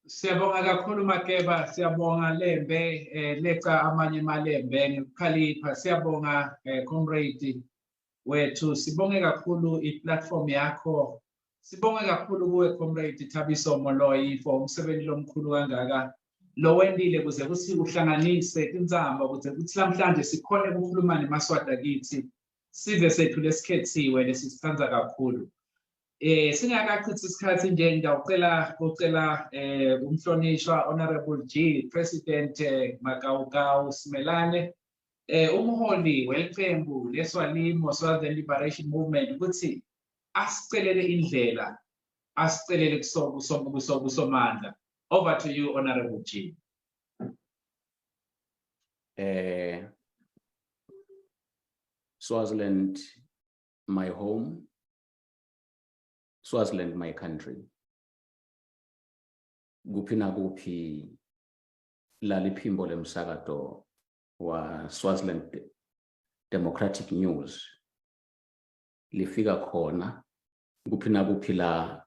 Siyabonga kakhulu Makeba, siyabonga Lembe, leca amanye malembe ngokukhalipha. Siyabonga comrade wethu, sibonge kakhulu i-platform yakho. Sibonge kakhulu kuwe Comrade Thabiso Moloi for umsebenzi lomkhulu kangaka lowendile kuze kutsi uhlanganise tintsamba kuze kutsi namhlanje sikhone ukukhuluma nemaSwati akithi, sive sethu lesikhethiwe lesisithanda kakhulu. Singakachithi isikhathi nje, ngiyawucela kucela umhlonishwa Honorable G President Makawukawu Simelane, umholi welicembu leSwalimo, Swaziland Liberation Movement, ukuthi asicelele indlela, asicelele kusomandla. Over to you, Honorable G. Swaziland, my home. Swaziland, my country. Kuphi nakuphi laliphimbo lemsakato wa Swaziland Democratic News lifika khona, kuphi nakuphi la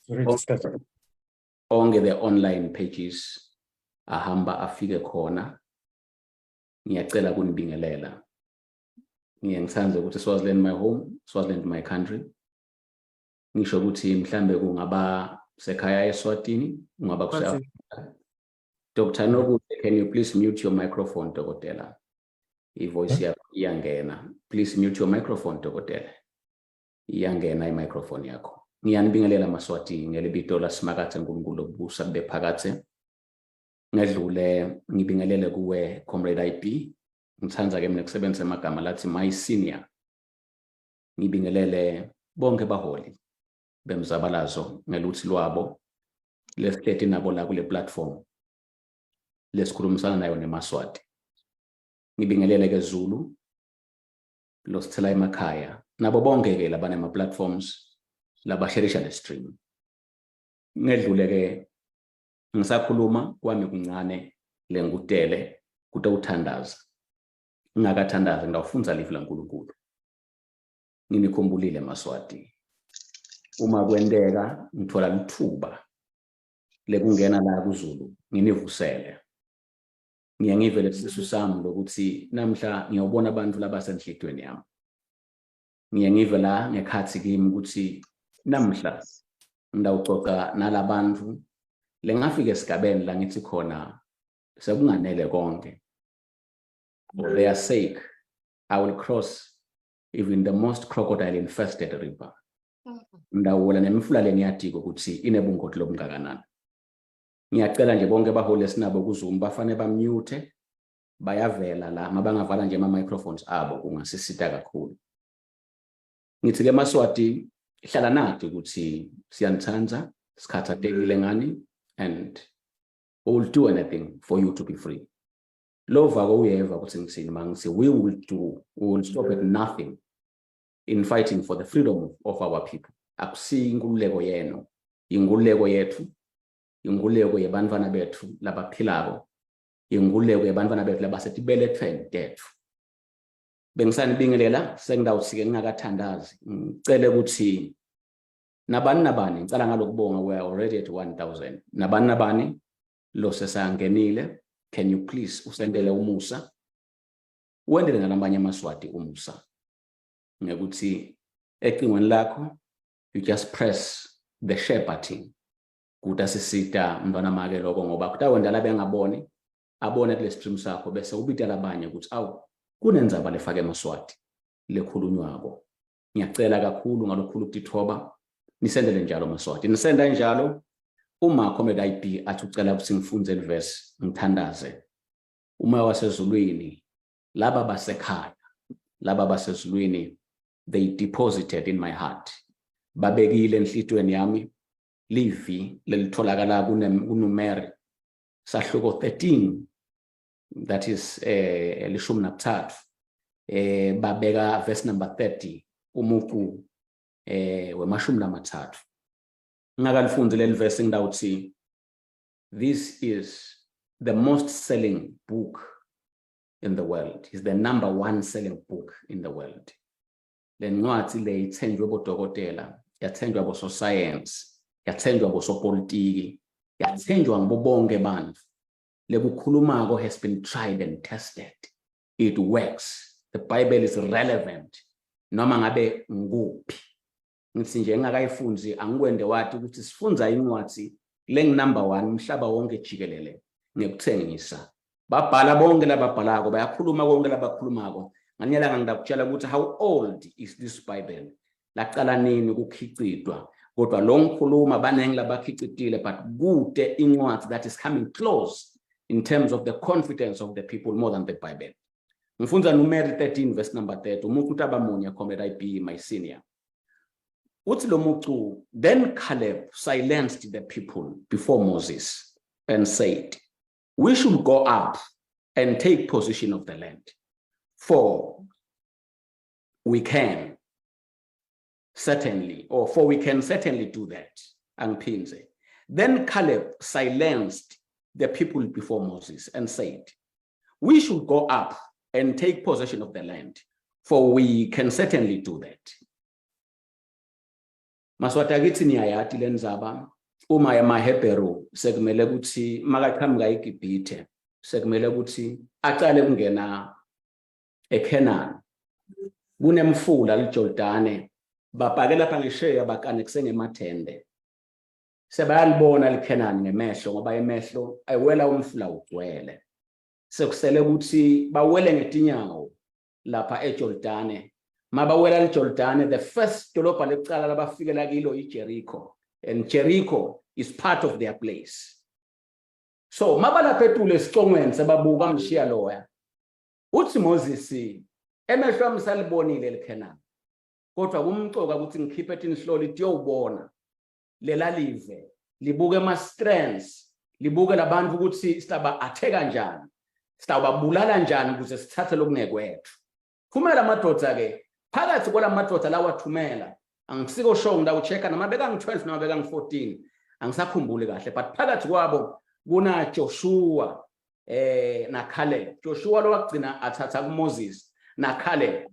Register. onke the online pages ahamba afike khona, ngiyacela kunibingelela. Ngiye ngithande ukuthi Swaziland my home, Swaziland my country. Ngisho ukuthi mhlambe kungaba sekhaya eSwatini, kungaba kuse Bathi- Dr. Nokuhle, can you please mute your microphone, Dokotela? I-voice yakho iyangena. Please mute your microphone, Dokotela. Iyangena i-microphone yakho. Ngiyanibingelela maSwati ngelibito laSimakadze Nkulunkulu lokubusa kube phakadze. Ngedlule ngibingelele kuwe Comrade IB. Ngithanda ke mina kusebenzisa amagama lathi my senior. Ngibingelele bonke baholi bemzabalazo ngeluthi lwabo lesihleti nabo la kule platform lesikhulumisana nayo nemaSwati. Ngibingelele ke Zulu losithela emakhaya nabo bonke ke labanema platforms labasherisha le stream. Ngedlule ke ngisakhuluma kwami kuncane lengutele kutawuthandaza. Ngingakathandazi ngawufundza livi laNkulunkulu. Nginikhumbulile maSwati. Uma kwenteka ngithola lithuba lekungena la kuZulu nginivusele. Ngiye ngive lesisu sami lokuthi namhla ngiyobona abantu labasenhlitweni yami. Ngiye ngive la ngekhathi kimi ukuthi namhla ngidawucoca nalabantu lengafika esigabeni la ngithi khona sekunganele konke. For their sake, I will cross even the most crocodile infested river. Ngidawula nemifula lengiyadiko ukuthi inebungoti lobungakanani. Ngiyacela nje bonke abaholi esinabo kuZoom bafane bamute, bayavela la, mabangavala nje ama-microphones abo kungasisita kakhulu. Ngithi ke maSwati, hlala nathi ukuthi siyanithanda, sikhathatekile ngani, and we will do anything for you to be free. Lova uyeva ukuthi ngithini mangithi we will stop at nothing in fighting for the freedom of our people. Akusiyo inkululeko yenu, inkululeko yethu, inkululeko yebantwana bethu labaphilako, inkululeko yebantwana bethu labasetibelethweni tethu. Bengisanibingelela, sengidawuthi ke ngingakathandazi ngicele ukuthi nabani nabani, ngicala ngalokubonga, we are already at 1000, nabani nabani lo sesangenile, can you please usendele umusa, wendele nalamanye amaSwati umusa ngekuthi ecingweni lakho you just press the share button. Kutasisita mntwana make lokho ngoba kutawenta labengaboni abone kule stream sakho, bese ubita labanye ukuthi awu, kunendzaba lefake emaSwati lekhulunywako. Ngiyacela kakhulu ngalokukhulu ukutithoba, nisendele njalo maSwati, nisenda njalo. Uma Comrade IB athi ucela ukuthi ngifunze livesi ngithandaze, umoya wasezulwini, laba basekhaya, laba basezulwini, they deposited in my heart, babekile enhlitweni yami livi lelitholakala kuNumeri sahluko 13, that is 13, babeka verse number 30, umucu wemashumi lamathathu. Ngingakalifundi leli verse, ngidawuthi this is the most selling book in the world, is the number one selling book in the world. Le ncwadi le ithenjwe bodokotela, yathenjwa bososayensi, yathenjwa bosopolitiki. Yathenjwa ngibo bonke bantfu. Lekukhulumako has been tried and tested. It works. The Bible is relevant. Noma ngabe ngikuphi. Ngithi nje engakayifunzi angikwende wathi ukuthi sifunza incwadi lenginumber 1 umhlaba wonke jikelele ngekuthengisa. Babhala bonke lababhalako, bayakhuluma konke labakhulumako. Ngalinye ilanga ngidakutshela ukuthi how old is this Bible? Laqala nini ukukhicitwa? Kodwa lo ngikhuluma baningi labakhicitile, but kude incwadi that is coming close in terms of the confidence of the people more than the Bible. Ngifunza Numeri 13 verse number 30. Umuntu utaba munye, Comrade IB, my senior. Uthi lo mucu, then Caleb silenced the people before Moses and said, we should go up and take possession of the land, for we can certainly, or for we can certainly do that. Angiphinze. Then Caleb silenced the people before Moses and said, we should go up and take possession of the land, for we can certainly do that. Maswati akithi niyayati le ndzaba, uma emaHebheru sekumele ukuthi makaqhamuka eGibhithe sekumele ukuthi aqale kungena eKhenani, kunemfula liJordane, babhake lapha ngesheya bakanekise ngemathende, sebayalibona liKhenani ngemehlo ngoba emehlo ayiwela umfula ugcwele, sekusele ukuthi bawele ngetinyawo lapha eJordane. Mabawela eJordane, the first dolobha lekucala labafikela kilo iJericho, and Jericho is part of their place. So mabalapha etule esicongweni sebabuka mshiya loya, uthi Moses, emehlo ami salibonile liKhenani, kodwa kumcoka ukuthi ngikhiphe tinhloli tiyowubona lela live, libuke ama strengths, libuke labantu ukuthi sitaba athe kanjani, sitawubabulala kanjani ukuze sithathe lokungekwethu. Thumela amadoda ke, phakathi kwalamadoda lawathumela angisiko sure, ngidawuchecka noma bekangi-12 noma bekangi-14, angisakhumbuli kahle, but phakathi kwabo kuna Joshua na Caleb. Joshua lo wagcina athatha kuMoses na Caleb,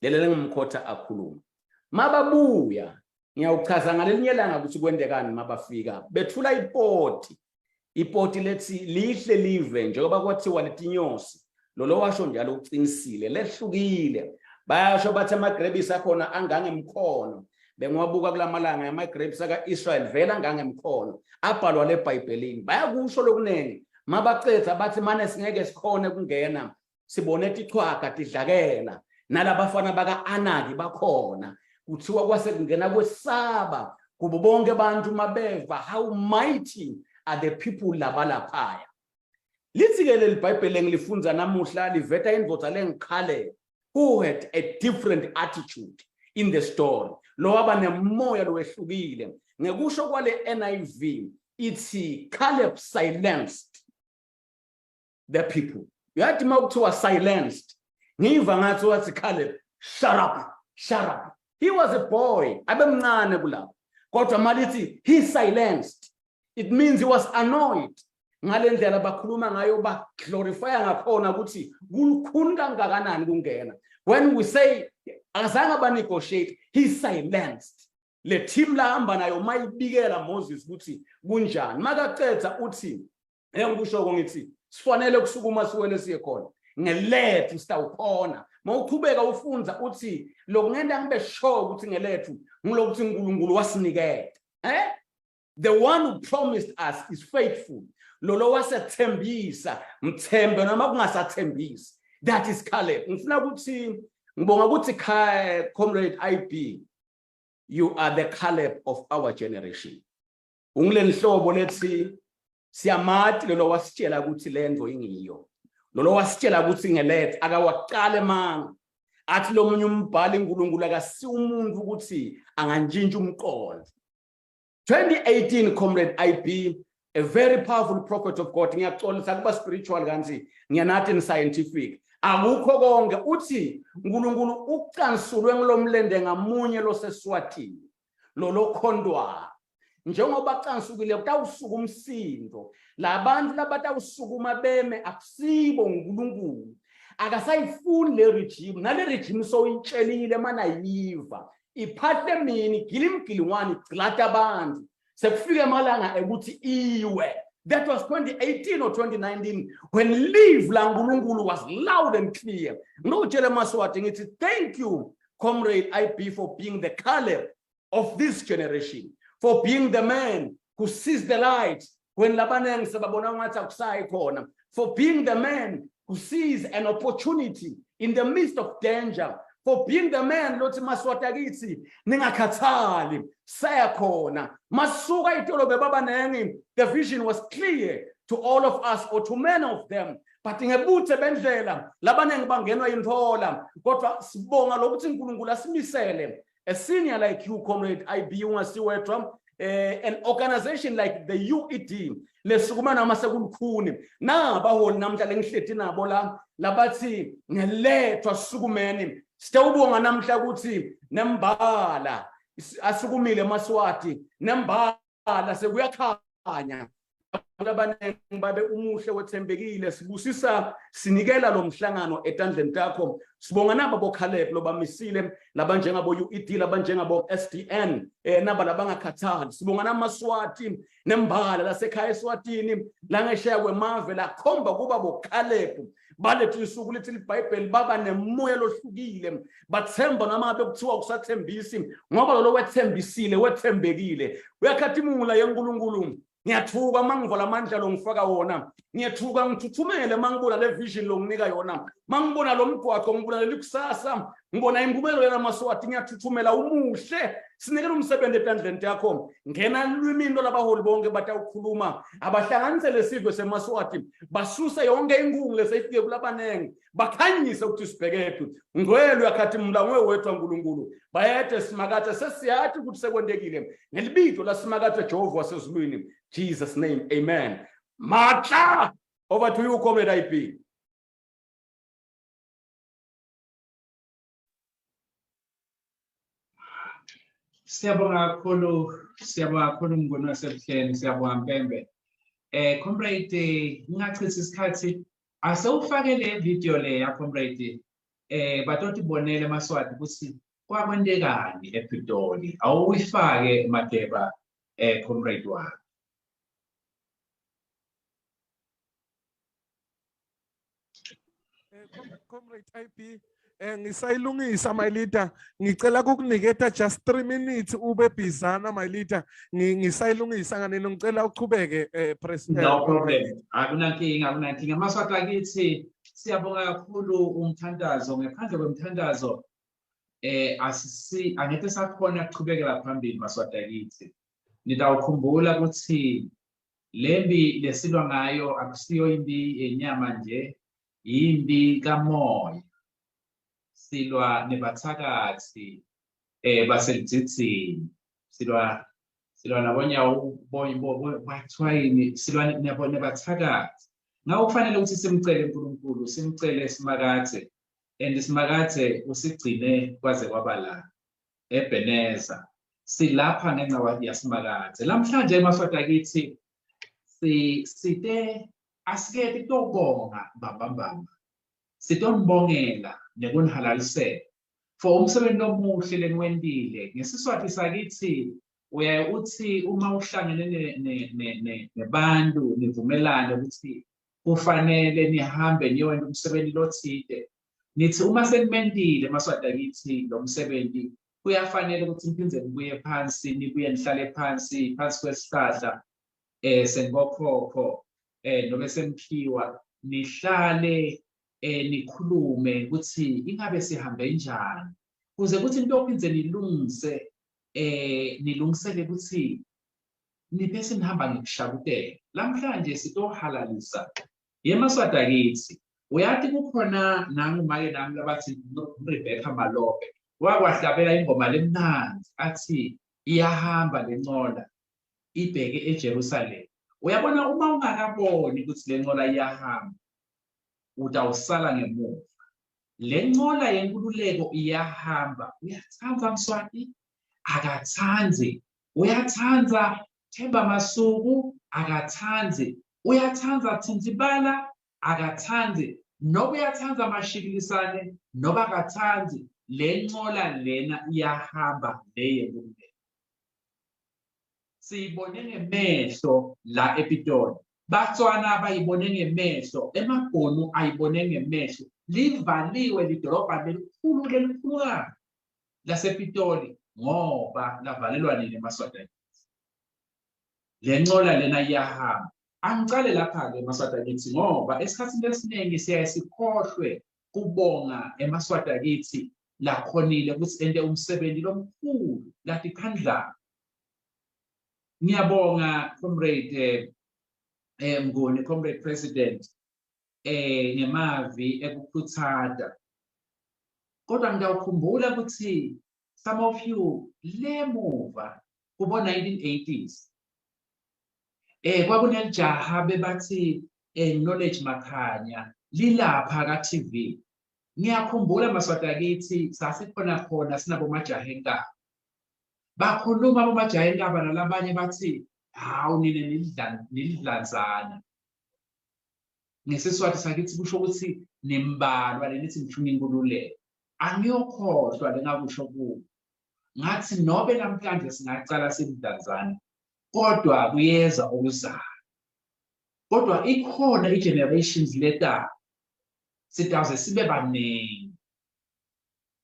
lele lengimkhotha akhuluma. Mababuya, ngiyawuchaza ngalelinye ilanga ukuthi kwendekani. Mabafika bethula ipoti, ipoti lethi lihle live njengoba kwathiwa letinyosi, lolo washo njalo uqinisile, lehlukile. Bayasho bathi amagrapes akhona angangemkhono. Bengiwabuka kulamalanga ama-grapes aka-Israel vele angangemkhono, abhalwa leBhayibhelini. Bayakusho lokunengi. Mabacetha bathi mane singeke sikhone kungena, sibone tichwaga tidlakela nalabafana baka-Anaki bakhona. Kuthiwa kwase kungena kwesaba kubo bonke abantu mabeva how mighty are the people labalaphaya. Lithi-ke leli Bhayibheli engilifunza namuhla liveta indvodza lengiKhaleb, who had a different attitude in the story, lo waba nemoya lowehlukile. Ngekusho kwale NIV ithi Caleb silenced the people. Uyathi uma kuthiwa silenced, ngiva ngathi wathi, "Caleb, shut up, shut up." He was a boy, abemncane kulapho, kodwa malithi he silenced, it means he was annoyed ngale ndlela bakhuluma ngayo, ba-glorifya ngakhona ukuthi kulukhuni kangakanani kungena. When we say azange ba-negotiate, he silenced le team lahamba nayo mayibikela Moses ukuthi kunjani. Makacetha uthi, engikushoko ngithi sifanele kusukuma siwele siye khona ngelethu, sitawukhona. Mawuchubeka ufunza uthi lokungenta ngibe sure ukuthi ngelethu ngilokuthi uNkulunkulu wasiniketa, the one who promised us is faithful. Lolo wasethembisa mthembe noma kungasathembisi. That is Caleb. Ngifuna ukuthi ngibonga ukuthi, Comrade IB, you are the Caleb of our generation. Ungilenhlobo lethi siyamati lolo wasitshela ukuthi lento ingiyo, lolo wasitshela ukuthi ngelethe akawaqala emanga. Athi lo munye umbhali, uNkulunkulu akasi umuntu ukuthi angantshintsha umqondo. 2018, Comrade IB, a very powerful prophet of God, ngiyaxolisa kuba spiritual kanti ngiyanathi in scientific, akukho konke. Uthi uNkulunkulu ucansulwe ngilomlende ngamunye loseswatini lolokhontwana, njengoba cansukile kutawusuka umsindo, labantu labatawusukuma beme akusibo uNkulunkulu. Akasayifuni le regime, nale regime soyitshelile mana yiva iphahle mini gilimgilingwane igcilata abantu. Sekufike emalanga ekuthi iwe. That was 2018 or 2019 when live laNkulunkulu was loud and clear. Ngilokutshela emaSwati ngithi thank you Comrade IB for being the Caleb of this generation, for being the man who sees the light when labanengi sebabona ngathi akusayi khona, for being the man who sees an opportunity in the midst of danger, for being the man lothi maSwati akithi ningakhathali saya khona masuka itolo bebabanengi. The vision was clear to all of us or to many of them, but ngebuthe bendlela labanengi bangenwa inthola, kodwa sibonga lokuthi uNkulunkulu asimisele a senior like you, Comrade IB ungasiwedwa, an organization like the UED lesukuma nama sekulukhuni nabaholi namhla lengihleti nabo la labathi ngelethwa sukumeni. Sitawubonga namhla ukuthi nembala asukumile emaSwati, nembala sekuyakhanya, abaningi babe umuhle wethembekile. Sibusisa, sinikela lo mhlangano etandleni takho. Sibonga naba boCaleb lobamisile labanjengabo UED, labanjengabo SDN, naba labangakhathali. Sibonga namaSwati nembala lasekhaya eSwatini langesheya kwemave lakhomba kuba boCaleb balethu isuku lithi liBhayibheli baba nemoya lohlukile, bathemba noma ngabe kuthiwa kusathembisi, ngoba lo wethembisile wethembekile. Uyakhathimula yeNkulunkulu. Ngiyathuka mangivala amandla lo ngifaka wona, ngiyathuka ngithuthumele mangibona le vision lo nginika yona, mangibona lo mgwaqo, ngibona leli kusasa, ngibona impumelelo yamaSwati, ngiyathuthumela. Umuhle, sinikela umsebenzi etandleni yakho. Ngena lwimini lwalabaholi bonke batawukhuluma, abahlanganise lesizwe semaSwati, basuse yonke inkungu leseyifike kulabanengi, bakhanyise ukuthi sibhekephi. Ngcwele, uyakhathimula nguwe wedwa Nkulunkulu. Bayethe Simakathe, sesiyathi ukuthi sekwentekile ngelibito laSimakathe Jehova wasezulwini. Jesus name, amen. Matla, over to you, Comrade IB. Siyabonga kakhulu, siyabonga kakhulu Mnguni wasebuhleni, siyabonga Mpembe. Comrade, ngingachithi isikhathi, asewufake le video le ya Comrade, batotibonela emaSwati ukuthi kwakwentekani ePitoli. Awuyifake Mageba, comrade wami. Comrade IB, ngisayilungisa my leader, ngicela ukukuniketa just 3 minutes ube bizana my leader, ngisayilungisa nganini, ngicela uchubeke, president. No problem, akunankinga, akunankinga. MaSwati akithi, siyabonga kakhulu umthandazo. Ngaphandle kwemthandazo asisi angeke sakhona ukuchubekela phambili. MaSwati akithi, nitawukhumbula ukuthi lembi lesilwa ngayo akusiyo impi yenyama nje, impi kamoya. Silwa nebathakathi baseludzidzini, silwa nabonyawo kwathiwa yini, silwa nabo nebathakathi. Ngakho kufanele ukuthi simcele uNkulunkulu, simcele Simakathe, and Simakathe usigcine kwaze kwaba la eBeneza. Silapha ngenxa yaSimakathe namhlanje. MaSwati akithi, site asike titobonga mbambambamba, sitombongela nekunihalalisela for umsebenzi omuhle leniwentile. NgesiSwati sakithi uyaye uthi uma uhlangene nebantu nivumelane ukuthi kufanele nihambe niyowenza umsebenzi lothide, nithi uma senimentile MaSwati akithi lo msebenzi, kuyafanele ukuthi niphinde nibuye phansi, nibuye nihlale phansi phansi kwesihlahla sengokhokho noma semkhiwa, nihlale nikhulume ukuthi ingabe sihambe njani, kuze kuthi nitophindze nilungise, nilungisele ukuthi nibese nihamba ngekushakutela. Namhlanje sitohalalisa yemaSwati akithi. Uyathi kukhona nangu make nami labathi Rebecca Malope wakwahlabela ingoma lemnandzi athi iyahamba lencola ibheke eJerusalem. Uyabona, uma ungakaboni ukuthi lencola iyahamba, utawusala ngemuva. Lencola yenkululeko iyahamba. Uyathanda Mswati? Akathandi. Uyathanda Themba Masuku? Akathandi. Uyathanda Thinzibala? Akathandi. Noba uyathanda Mashikilisane noba akathandi, le ncola lena iyahamba le yenkululeko. Siyibone ngemehlo la ePitoli. Batswana bayibone ngemehlo, emabhunu ayibone ngemehlo. Livaliwe lidolobha lelikhulu lelikhulukazi lasePitoli ngoba lavalelwa nini emaSwati akithi. Le ncola lena iyahamba. Angicale lapha-ke emaSwati akithi ngoba esikhathini esiningi siyaye sikhohlwe kubonga emaSwati akithi lakhonile ukuthi ente umsebenzi lomkhulu latikhandlako. Ngiyabonga comrade Mnguni, comrade president, ngemavi ekukhutsata. Kodwa ngiyawukhumbula ukuthi some of you lemuva kubo 1980s kwakunelijaha bebathi Knowledge Makhanya lilapha ka TV. Ngiyakhumbula Maswati akithi sasikhona khona sinabo majaha enkaba. Bakhuluma abomajaha enkaba nalabanye bathi hawu nine nilidlanzana. NgesiSwati sakithi kusho ukuthi nimbalwa lenithi nifuna inkululeko. Angiyokhohlwa lengakusho kubo. Ngathi nobe namhlanje singacala simdanzana kodwa kuyeza okuzayo. Kodwa ikhona i-generations letayo sitawuze sibe baningi.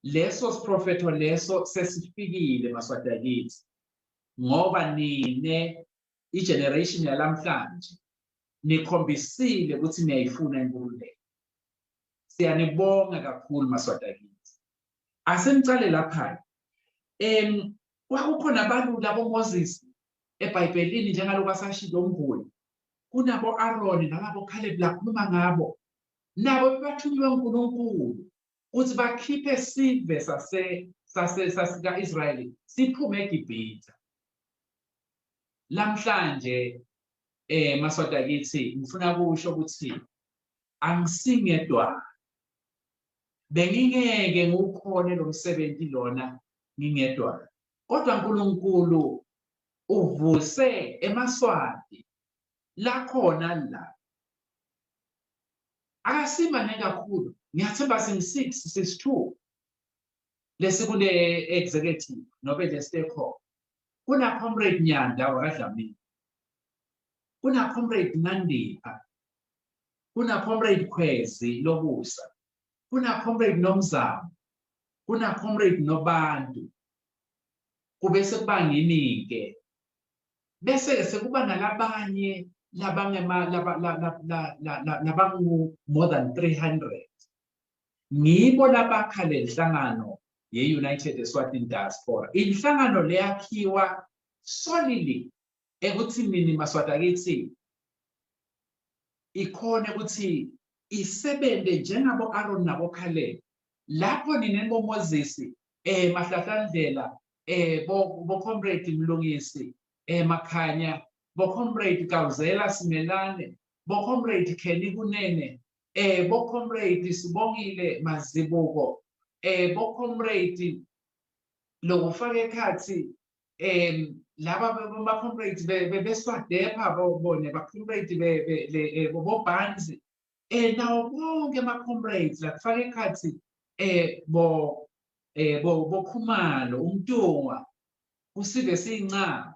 Leso siprofetho leso sesifikile Maswati akithi ngoba nine i-generation yalamhlanje nikhombisile ukuthi niyayifuna inkululeko. Siyanibonga kakhulu Maswati akithi. Asenicale lapha. Kwakukhona abantu labo Moses eBhayibhelini njengalokhu asashilo uMnguni. Kunabo Aaron nalabo Caleb lakhuluma ngabo. Nabo bebathunywe uNkulunkulu ukuthi bakhiphe sive sase sase sasika-Israyeli siphume eGibhithe. Lamhlanje Maswati akithi ngifuna kusho ukuthi angisingedwa. Bengingeke ngiwukhone lo msebenzi lona ngingedwa. Kodwa uNkulunkulu uvuse emaSwati lakhona la. Akasimane kakhulu. Ngiyathemba sing-6 sis-2 lesikule executive nobe le stakeholder. Kuna Comrade Nyanda wakaDlamini. Kuna Comrade Nandipha. Kuna Comrade Khwezi Lobusa. Kuna Comrade Nomzamo. Kuna Comrade Nobantu. Kube sekuba ngini-ke. Bese-ke sekuba nalabanye labangema labangu more than 300. Ngibo labakha le nhlangano ye-United Eswatini Diaspora. Inhlangano leyakhiwa solely ekuthi nini Maswati akithi ikhone ukuthi isebenze njengabo Aaron nabo Caleb. Lapho nina bo Moses Mahlahlandlela bo Comrade Mlungisi Makhanya, bo Comrade Kawuzela Simelane, bo Comrade Kenny Kunene, bo Comrade Sibongile Mazibuko, bo Comrade lokufaka ekhathi laba ba Comrade beswadepha bone ba Comrade bo Banzi, nawo bonke ama Comrades la kufaka ekhathi bo boKhumalo uMntungwa usive sincane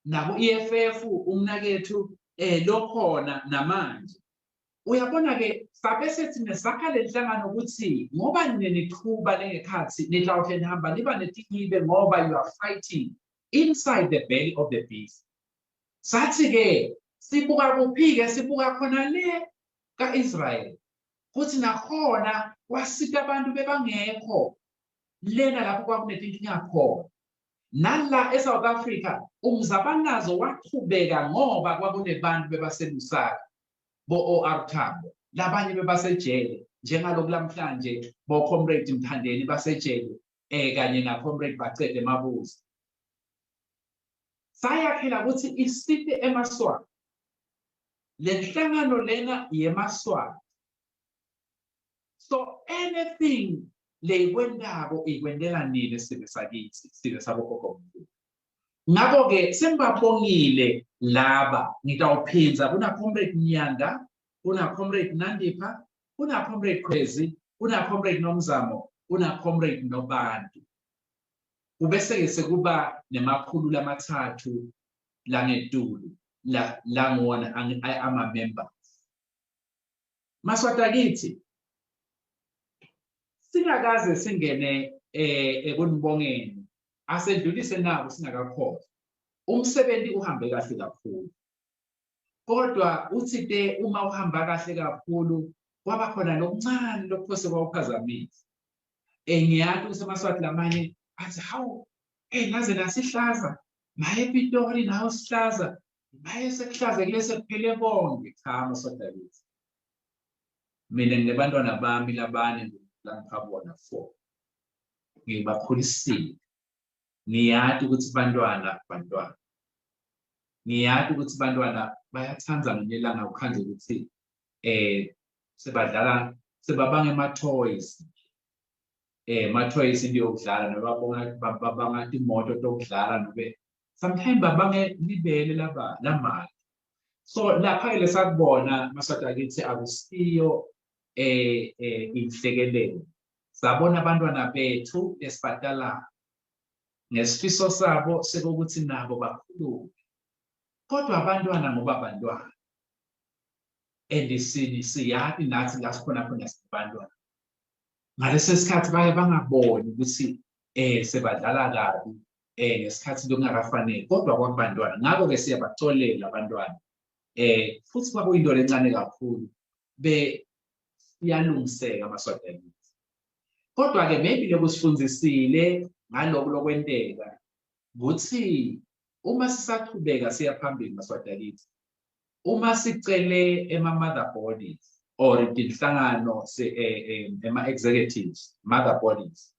nabo EFF umnakethu lokhona namanje. Uyabona ke sabe sethi nesakha lenhlangano ukuthi ngoba ninethuba lengekhathi nitawuhle nihamba niba netingibe ngoba you are fighting inside the belly of the beast. Sathi ke sibuka kuphi ke, sibuka khona le kaIsrael kuthi nakhona kwasita abantu bebangekho lena lapho kwakunetinkinga khona. Nala eSouth Africa umzabalazo waqhubeka ngoba kwakunebantu bebaseLusaka bo OR Tambo, labanye bebasejele njengaloku lamhlanje bo Comrade Mthandeni basejele kanye na Comrade Bacede Mabuza. Sayakhela ukuthi isite emaSwati. Le nhlangano lena yemaSwati. So anything leyikwentako ikwentela nini sive sakithi, sive sabogogo mkhulu. Ngakho-ke sengibabongile laba, ngitawuphindza kuna Comrade Nyanda, kuna Comrade Nandipha, kuna Comrade Khwezi, kuna Comrade Nomzamo, kuna Comrade Nobantu. Kubese-ke sekuba nemakhulu lamathathu. langetulu la languwona ama-members. Maswati akithi, singakaze singene ekunibongeni, asedlulise nako singakakhohlwa. Umsebenzi uhambe kahle kakhulu, kodwa uthi te uma uhamba kahle kakhulu kwaba khona lokuncane lokuphose kwawuphazamisa. Ngiyazi ukuthi amaSwati lamanye athi, hawu, naze nasihlaza, maye ePitori nawo sihlaza, maye sekuhlazekile sekuphele konke. Cha, amaSwati akithi, mina nginebantwana bami labane langipha bona 4, ngibakhulisile. Ngiyati ukuthi bantwana bantwana, ngiyati ukuthi bantwana bayathanda ngelinye ilanga ukhandle ukuthi sebadlala, sebabanga ema-toys, ema-toys into yokudlala, noma babanga imoto tokudlala, nobe sometimes babange libele laba lamali. So lapha-ke lesakubona, Maswati akithi, akusiyo inhlekelele. Sabona abantwana bethu esibatalayo ngesifiso sabo sekukuthi nabo bakhulume, kodwa abantwana ngoba abantwana, and siyati nathi la sikhona khona sibantwana ngaleso sikhathi baye bangaboni ukuthi sebadlala kabi ngesikhathi lokungakafanele, kodwa kwakubantwana. Ngakho-ke siyabacolela abantwana, futhi kwakuyinto lencane kakhulu, be iyalungiseka, Maswati akithi. Kodwa-ke maybe lokusifundisile ngalokhu lokwenteka ukuthi uma sisachubeka siya phambili, Maswati akithi, uma sicele ema-mother bodies or tinhlangano, ema-executives, mother bodies,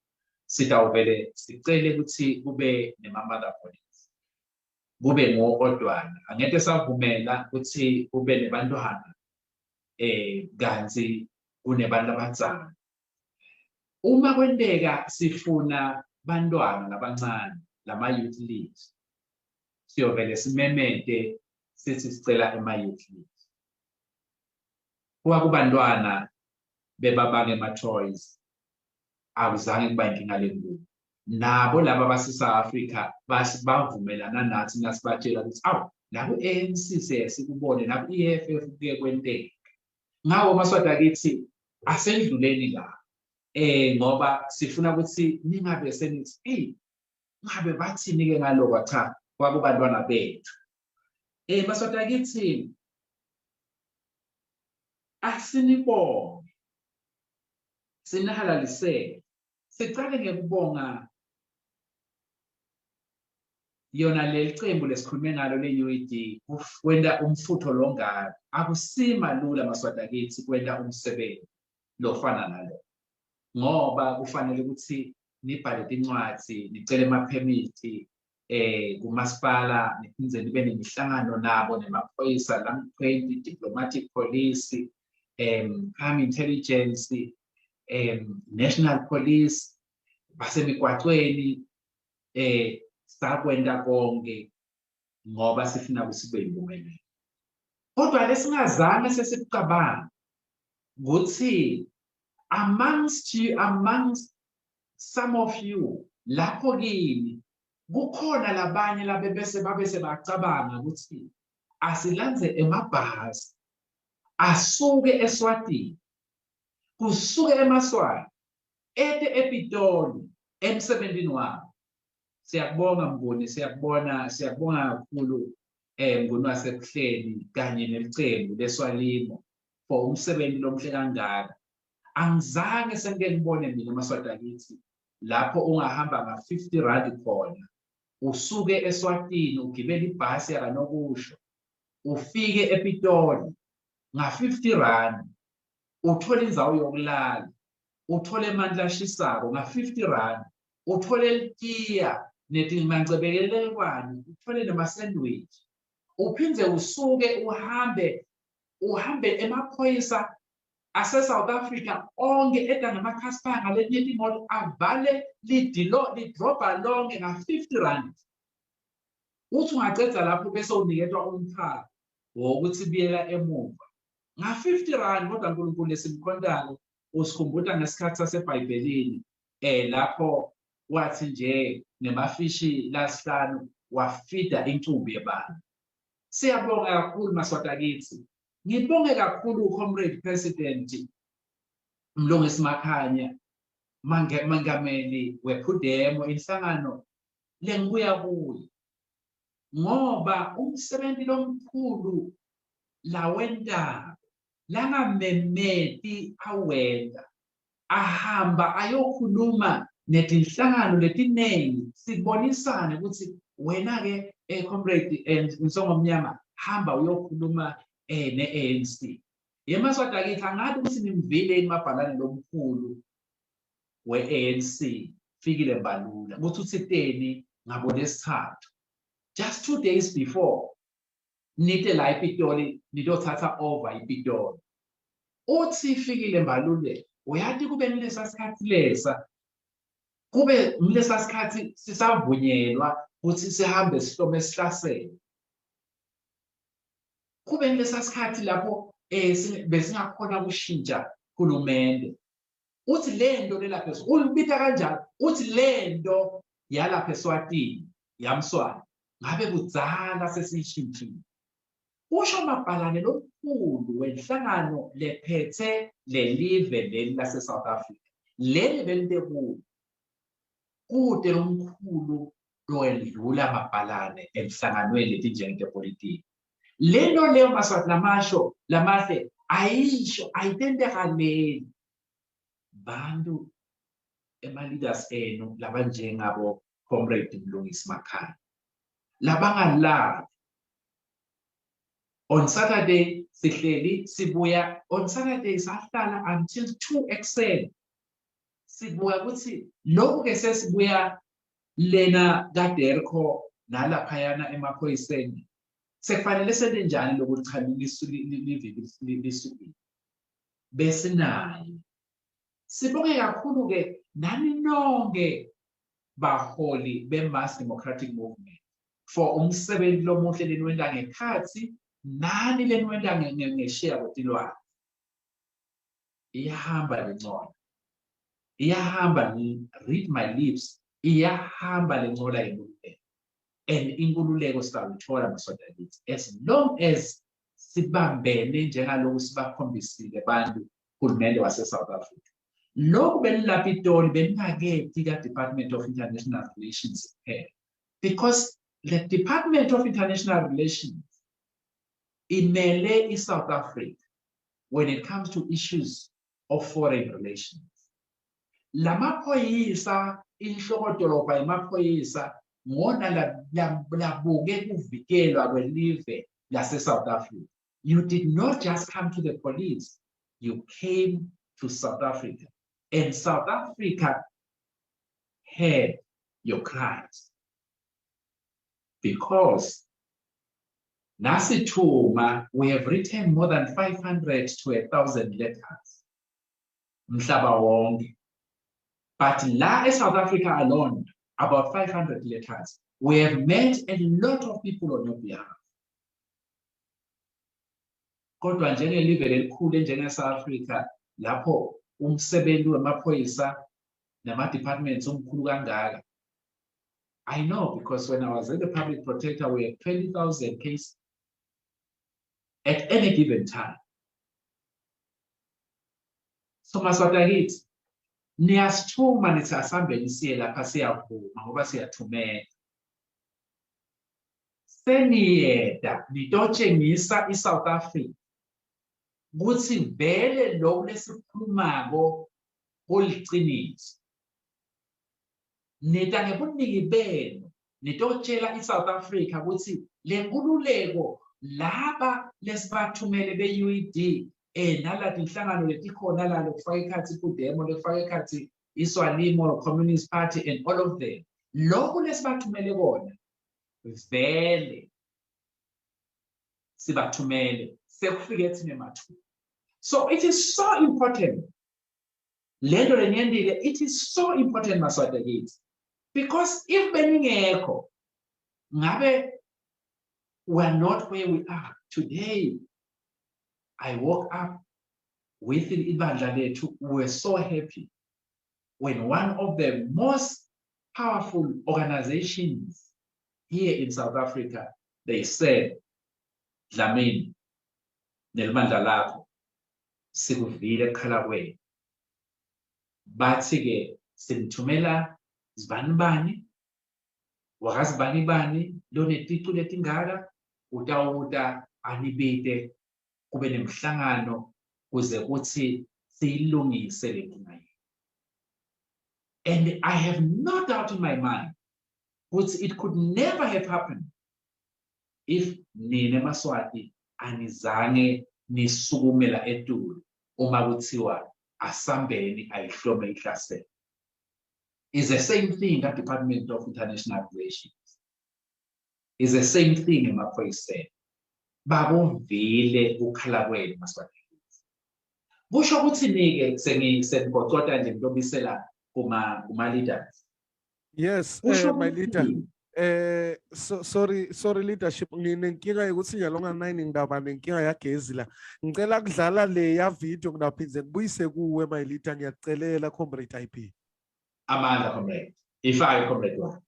sitawuvele sicele ukuthi kube nema-mother bodies, kube nguodwana. Angeke savumela ukuthi kube nebantwana kanti kunebantu abadzala. Uma kwenteka sifuna bantwana labancane, lama-youth leagues, siyovele simemete sithi sicela ema-youth leagues. Kuba kubantwana bebabanga ema-toys, akuzange kuba inkinga lenkulu. Nabo laba base-South Africa bavumelana nathi nasibatshela ukuthi awu, la ku-ANC siye sikubone, la ku-EFF kuye kwenteka. Ngawo, Maswati akithi, asendluleni la, ngoba sifuna ukuthi ningabe senithi, hey, ngabe bathini ke ngalokho. Cha, kwakubantwana bethu. Maswati akithi, asinibonge, sinihalalisele. Sicale ngekubonga yona leli cembu lesikhulume ngalo le-UED kwenta umfutho longaka. Akusima lula, Maswati akithi, kwenta umsebenzi lofana nalo, ngoba kufanele ukuthi nibhale tincwadzi, nicele emaphemithi kumasipala, niphindze nibe nemihlangano nabo nemaphoyisa lang-20, diplomatic police, crime intelligence, national police basemigwacweni. Sakwenta konke ngoba sifuna ukuthi kube yimpumelelo, kodwa lesingazange sesikucabanga ukuthi amongst you, amongst some of you lapho kini, kukhona labanye labebese babese bacabanga ukuthi asilandze emabhasi asuke eSwatini, kusuke eMaswati ete ePitoli emsebenzini wabo. Siyakubonga Mnguni, siyakubona, siyakubonga kakhulu, Mnguni wasebuhleni kanye nelicembu leSwalimo for umsebenzi lomhle kangaka. Angizange sengike ngibone mina, Maswati akithi, lapho ungahamba nga-50 rand khona, usuke eSwatini, ugibele ibhasi yakanokusho, ufike ePitoli nga-50 rand, uthole indzawo yokulala, uthole emanti ashisako nga-50 rand, uthole litiya netimancebelelwane, uthole nama-sandwich, uphindze usuke uhambe, uhambe emaphoyisa ase-South Africa onke eda ngamakhaspa ngaletinye timoto, avale lidilo lidrobha lonke nga-50 rand. Uthi ungacedza lapho bese uniketwa umthwalo wokuthi buyela emuva nga-50 rand. Kodwa uNkulunkulu lesimkhontako usikhumbuta ngesikhathi saseBhayibhelini, lapho wathi nje ngemafishi lasihlanu. Wafida incumbi yebantu. Siyabonga kakhulu, Maswati akithi. Ngibonge kakhulu Comrade President Mlungisi Makhanya, Mengameli wePhudemo, inhlangano lengibuya kuyo, ngoba umsebenzi lomkhulu lawentako langamemeti awenta, ahamba ayokhuluma netinhlangano letinengi, sibonisane ukuthi wena-ke comrade Nsongomnyama, hamba uyokhuluma ne-ANC. YemaSwati akithi, angathi ukuthi nimvile yini mabhalane lomkhulu we-ANC Fikile Mbalula ukuthi uthiteni ngabo lesithathu, just 2 days before nite la ePitoli nitothatha over iPitoli. Uthi Fikile Mbalule, uyati, kube ngilesa sikhathi lesa, kube ngilesa sikhathi sisavunyelwa ukuthi sihambe sihlome sihlasele, kube ngilesa sikhathi lapho besingakhona ukushintsha hulumende. Uthi lento lelapha, ulibita kanjalo, uthi lento yalapha eSwatini yamswati ngabe kudzala sesiyishintshile. Usho mabhalane lomkhulu wenhlangano lephethe lelive leli lase-South Africa, leli belibekulo kude lomkhulu lowendlula mabhalane emhlanganweni letinjengetepolitiki. Lento leyo, Maswati lamasho lamahle, ayisho ayitentekaleli bantu ema-leaders enu labanjengabo Comrade Mlungisi Makhanya labangalali. On Saturday sihleli sibuya, on Saturday sahlala until 2 ekuseni sibuya ukuthi lokhu ke sesibuya lena kaDerco nalaphayana emaphoyiseni, sekufanele sente njani lokuthi cha, liviki lisukile besinaye. Sibonge kakhulu ke nani nonke baholi be-Mass Democratic Movement for umsebenzi lomuhle leniwenta ngekhatsi nani leniwenta ngesheya kwetilwane. Iyahamba lencola, iyahamba. Read my lips, iyahamba lencola yenkululeko, and inkululeko sizayithola, Maswati akithi, as long as sibambene njengaloku sibakhombisile bantu hulumende wase-South Africa. Lokhu benilapha iToli, beningaketi ka-Department of International Relations kuphela, because the Department of International Relations imele i-South Africa when it comes to issues of foreign relations. Lamaphoyisa, inhlokodolobha yemaphoyisa ngona labuke kuvikelwa kwelive lase-South Africa. You did not just come to the police, you came to South Africa, and South Africa heard your cries, because nasithuma, we have written more than 500 to 1,000 letters mhlaba wonke, but la eSouth Africa alone, about 500 letters. We have met a lot of people on your behalf. Kodwa njengelive lelikhulu njenge-South Africa, lapho umsebenzi wemaphoyisa nama-departments omkhulu kangaka, I know because when I was at the public protector, we had 20,000 cases at any given time. So Maswati akithi, niyasithuma nithi asihambeni siye lapha, siyavuma ngoba siyathumela. Seniyeda nitotshengisa iSouth Africa kutsi vele lokhu lesikhulumako kuliciniso. Nita ngebuningi benu nitotshela iSouth Africa kutsi lenkululeko laba lesibathumele be-UED nala tinhlangano letikhona la, lokufaka ekhatsi iPUDEMO, lokufaka ekhatsi iSwalimo Communist Party and all of them, lokhu lesibathumele kona vele sibathumele, sekufike thina mathupha. So it is so important lento leniyentile. It is so important, Maswati akithi, because if beningekho ngabe we are not where we are today. I woke up with ibandla lethu. We were so happy when one of the most powerful organizations here in South Africa, they said, Dlamini, nelibandla lakho, sikuvile kukhala kwenu. Bathi-ke simthumela zibanibani, wakazibanibani loneticu letingaka, utawuta anibite kube nemhlangano kuze kuthi siyilungise le nkinga yethu. And I have no doubt in my mind ukuthi it could never have happened if nina maSwati anizange nisukumela etulu uma kuthiwa asambeni ayihlome ihlasele. Is the same thing at Department of International Relations. Is the same thing emaphoyiseni. Bakuvile ukukhala kwenu maSwati. Kusho ukuthi-ke senigocota nje ngitobisela kuma leaders. Yes, Kusho my leader. ukuthi So, sorry leadership, nginenkinga yokuthi nyalo nga 9 ngidaba nenkinga yagezi la. Ngicela kudlala le ya video ngidaphindze ngibuyise kuwe, my leader, ngiyakucelela, comrade IP. Amandla, comrade. Ifake, comrade wami.